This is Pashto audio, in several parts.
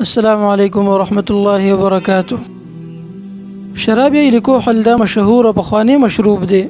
السلام علیکم ورحمت الله وبرکاته. شراب یا الکوحل دا مشهور او پخوانی مشروب دی.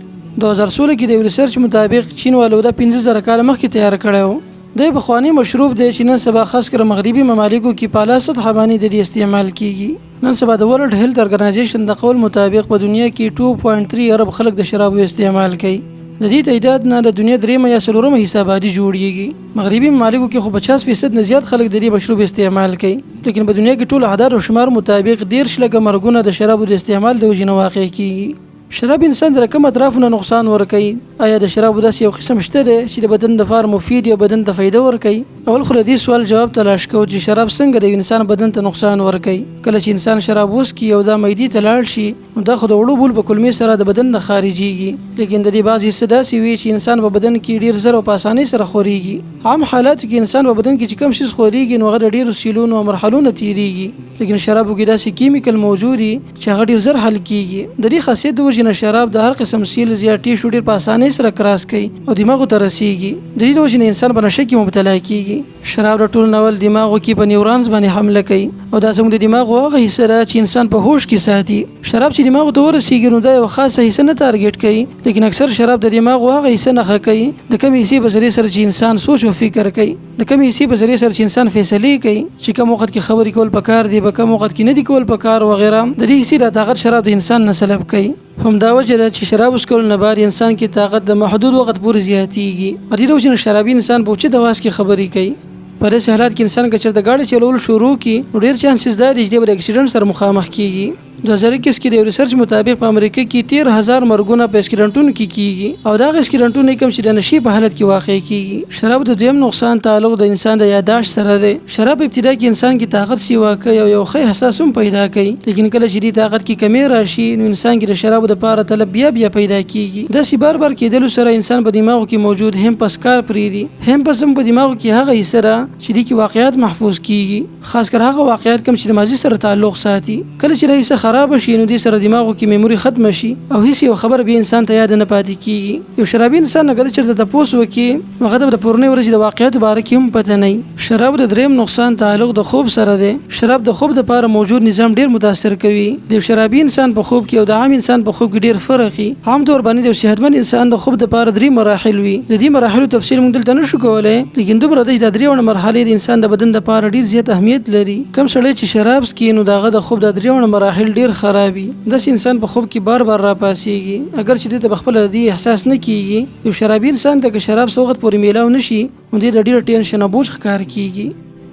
2016 کې د یو ریسرچ مطابق چین والو دا 5000 کاله مخکې تیار کړی و. دا یو پخوانی مشروب دی چې نن سبا خاص کر مغربي ممالکو کې په اعلی سطح باندې د دې استعمال کیږي. نن سبا د ورلډ هیلث ارګنایزیشن د قول مطابق په دنیا کې 2.3 ارب خلک د شرابو استعمال کوي. د دې تعداد نه د دنیا دریمه یا څلورمه حصه آبادي جوړیږي. مغربي ممالکو کې خو 50% نه زیات خلک د دې مشروب استعمال کوي، لیکن په دنیا کې ټول اعداد او شمار مطابق 30 لکه مرګونه د شرابو د استعمال د وجې نه واقع کیږي. شراب انسان د کوم اطرافو نه نقصان ورکوي؟ آیا د شرابو داسې یو قسم شته دی چې د بدن دپاره مفید یا بدن ته فایده ورکوي؟ اول خو د دې سوال جواب تلاش کوو چې شراب څنګه د انسان بدن ته نقصان ورکوي. کله چې انسان شراب وڅکي او دا معدې ته لاړ شي نو دا خو د وړو بول په کولمې سره د بدن نه خارجیږي، لیکن د دې بعضې څه داسې وي چې انسان په بدن کې ډیر زر او په اسانۍ سره خورېږي. عام حالاتو کې انسان په بدن کې چې کوم څیز خورېږي نو هغه د ډیرو سیلونو او مرحلو نه تیریږي، لیکن شرابو کې داسې کیمیکل موجود دي چې هغه ډیر زر حل کیږي. د دې خاصیت د وجې نه شراب د هر قسم سیلز یا ټیشو ډیر په اسانۍ سره کراس کوي او دماغو ته رسیږي. د دې د وجې نه انسان په نشه کې مبتلا کیږي. شراب د ټولو نه اول دماغو کې په نیورانز باندې حمله کوي او دا زموږ د دماغو هغه حصه ده چې انسان په هوش کې ساتي. شراب چې دماغو ته ورسیږي نو دا یوه خاصه حصه نه تارګټ کوي، لیکن اکثر شراب د دماغو هغه حصه نښه کوي د کومې حصې په ذریعه سره چې انسان سوچ او فکر کوي، د کومې حصې په ذریعه سره چې انسان فیصلې کوي چې کوم وخت کې خبرې کول پکار دي، په کوم وخت کې نه دي کول پکار وغیره. د دې حصې دا طاقت شراب د انسان نه سلب کوي. همدا وجه ده چې شراب څښلو نه بعد انسان کې طاقت د محدود وخت پورې زیاتیږي. په دې وجه نه شرابي انسان په اوچت اواز کې خبرې کوي. په داسې حالات کې انسان که چېرته ګاډی چلول شروع کړي نو ډېر چانسز دا دي چې دی به د اکسیډنټ سره مخامخ کیږي. 2021 کې د یو ریسرچ مطابق په امریکا کې 13,000 مرګونه په اسکیډنټونو کې کیږي او دا هغه اسکیډنټونه کوم چې د نشې په حالت کې واقع کیږي. شراب د دویم نقصان تعلق د انسان د یاداشت سره دی. شراب په ابتدا کې انسان کې طاقت سیوا کوي او یو ښه احساس هم پیدا کوي، لیکن کله چې دې طاقت کې کمی راشي نو انسان کې د شرابو دپاره طلب بیا بیا پیدا کیږي. داسې بار بار کېدلو سره انسان په دماغو کې موجود هیمپس کار پرېږدي. هیمپس هم په دماغو کې هغه حصه ده چې دې کې واقعیات محفوظ کیږي، خاص کر هغه واقعیات کوم چې د ماضي سره تعلق ساتي. کله چې دا حصه خرابه شي نو دې سره دماغو کې میموري ختمه شي او هیڅ یو خبره بیا انسان ته یاد نه پاتې کیږي. یو شرابي انسان نه که چېرته تپوس وکړي نو هغه ته به د پرونۍ ورځې د واقعیاتو باره کې هم پته نه وي. شراب د دریم نقصان تعلق د خوب سره دی. شراب د خوب دپاره موجود نظام ډیر متاثر کوي. د یو شرابي انسان په خوب کې او د عام انسان په خوب کې ډیر فرق وي. عام طور باندې د یو صحتمند انسان د خوب دپاره درې مراحل وي. د دې مراحلو تفصیل موږ دلته نه شو کولی، لیکن دومره ده چې دا درې واړه مرحلې د انسان د بدن دپاره ډیر زیات اهمیت لري. کوم سړی چې شراب څکي نو د هغه د خوب دا درې واړه مراحل ډیر خراب وي. داسې انسان په خوب کې بار بار راپاڅیږي، اګر چې ده ته په خپله د دې احساس نه کیږي. یو شرابي انسان ته که شراب څه وخت پورې میلاو نه شي نو دی د ډیر ټینشن او بوج ښکار کیږي.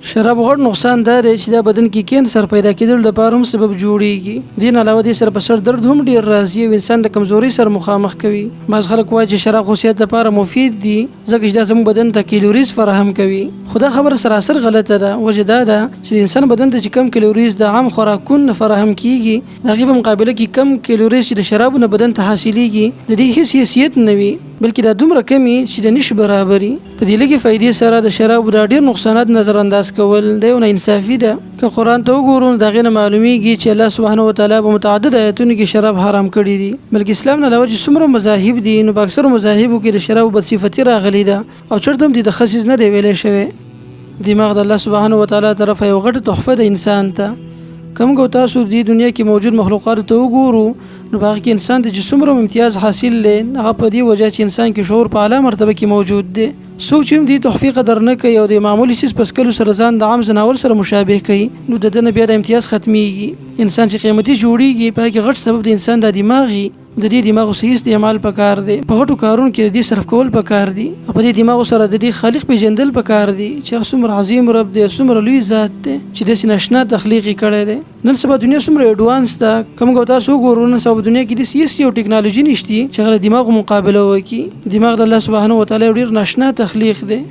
شراب غټ نقصان دا دی چې دا بدن کې کینسر پیدا کېدلو لپاره هم سبب جوړیږي. دې نه علاوه دې سره په سر درد هم ډیر راځي او انسان د کمزورۍ سره مخامخ کوي. بعض خلک وایي چې شراب خو صحت لپاره مفید دي ځکه چې دا زموږ بدن ته کیلوریز فراهم کوي، خو دا خبره سراسر غلطه ده. وجه دا ده چې د انسان بدن ته چې کم کیلوریز د عام خوراکونو نه فراهم کیږي، د هغې په مقابله کې کم کیلوریز چې د شرابو نه بدن ته حاصلیږي د دې هیڅ حیثیت نه وي، بلکې دا دومره کمي چې د نشي برابري. په دې لږې فایدې سره د شرابو دا ډېر نقصانات نظر انداز کول دا یو ناانصافي ده. که قرآن ته وګورو نو د هغې نه معلومیږي چې الله سبحانه وتعالی په متعدد آیتونو کې شراب حرام کړي دي، بلکې اسلام نه علاوه چې څومره مذاهب دي نو په اکثرو مذاهبو کې د شرابو بدصفتي راغلې ده او چېرته هم دې د ښه څیز نه دی ویلی شوی. دماغ د الله سبحانه وتعالی طرفه یو غټه تحفه ده انسان ته. که موږ او تاسو دې دنیا کې موجود مخلوقاتو ته وګورو نو په هغه کې انسان ته چې څومره امتیاز حاصل دی هغه په دې وجه چې انسان کې شعور په اعلی مرتبه کې موجود دی. څوک چې هم دې تحفې قدر نه کوي او د معمولي څیز په څکلو سره ځان د عام ځناور سره مشابه کوي نو د ده نه بیا د امتیاز ختمیږي. انسان چې قیمتي جوړیږي په هغه کې غټ سبب د انسان د دماغ وي. د دې دماغو صحیح استعمال پکار دی، په غټو کارونو کې د دې صرف کول پکار دي او په دې دماغو سره د دې خالق پېژندل پکار دي چې هغه څومره عظیم رب دی، څومره لوی ذات دی چې داسې ناشنا تخلیق یې کړی دی. نن سبا دنیا څومره اډوانس ده، که موږ او تاسو وګورو نن سبا په دنیا کې داسې هېڅ یو ټکنالوژي نشته چې هغه د دماغو مقابله وکړي. دماغ د الله سبحانه وتعالی یو ډېر ناشنا تخلیق دی.